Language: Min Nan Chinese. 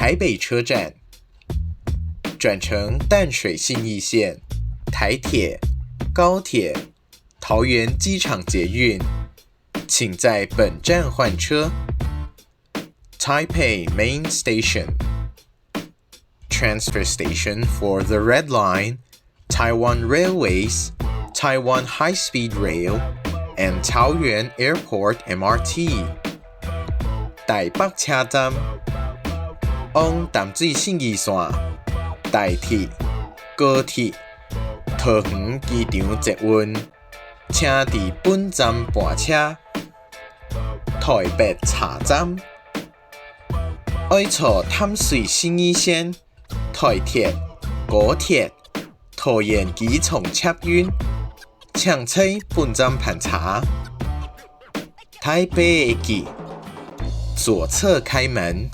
台北車站，轉乘淡水信義線、台鐵、高鐵、桃園機場捷運，請在本站換車。Taipei Main Station Transfer station for the Red Line, Taiwan Railways, Taiwan High Speed Rail, and Taoyuan Airport MRT. 臺北車站，往淡水信義線、台鐵、高鐵、桃園機場捷運，請佇本站換車。臺北車站，愛坐淡水信義線、台鐵、高鐵、桃園機場捷運，請在本站換車。臺北駅，左側開門。